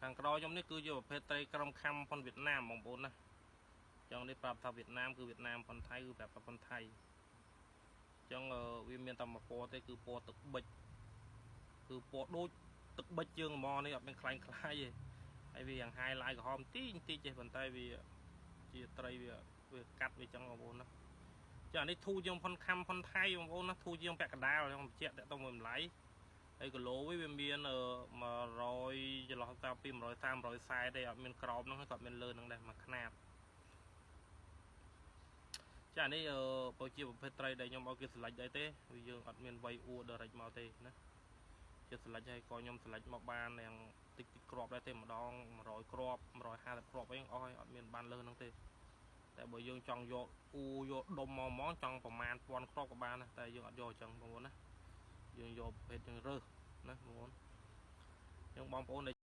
ខាងក្រោយខ្ញុំនេះគឺជាប្រភេទត្រីក្រុមខាំផុនវៀតណាមបងប្អូនណាចឹងនេះប្រាប់ថាវៀតណាមគឺវៀតណាមផុនថៃគឺប្រាប់ថាផុនថៃចឹងវាមានតែមួយពណ៌ទេគឺពណ៌ទឹកប៊ិចគឺពណ៌ដូចទឹកប៊ិចជើងហ្មងនេះអត់មានខ្លាញ់ខ្លាយទេហើយវាយ៉ាងហាយឡាយក្រហមតិចតិចទេប៉ុន្តែវាជាត្រីវាវាកាត់វាចឹងបងប្អូនណាចាអានេះធូរជាងផុនខាំផុនថៃបងប្អូនណាធូរជាងពាក់កណ្ដាលខ្ញុំបញ្ជាក់តទៅមួយតម្លៃហើយគីឡូវាមាន100ចន្លោះតាពី130 140ទេអត់មានក្រោមហ្នឹងក៏អត់មានលើហ្នឹងដែរមួយខ្នាតចានេះបើជាប្រភេទត្រីដែលខ្ញុំឲ្យគេស្រឡាញ់ដែរទេវាយើងអត់មានវៃអួ direct មកទេណាជាស្រឡាញ់ហើយក៏ខ្ញុំស្រឡាញ់មកបានយ៉ាងតិចតិចគ្រាប់ដែរទេម្ដង100គ្រាប់150គ្រាប់អីអស់ហើយអត់មានបានលើហ្នឹងទេតែបើយើងចង់យកអ៊ូយកដុំមកហ្មងចង់ប្រមាណ1000គ្រាប់ក៏បានដែរតែយើងអត់យកអញ្ចឹងបងប្អូនណាយើងយកប្រភេទយើងរើសណាបងប្អូនអញ្ចឹងបងប្អូនដែល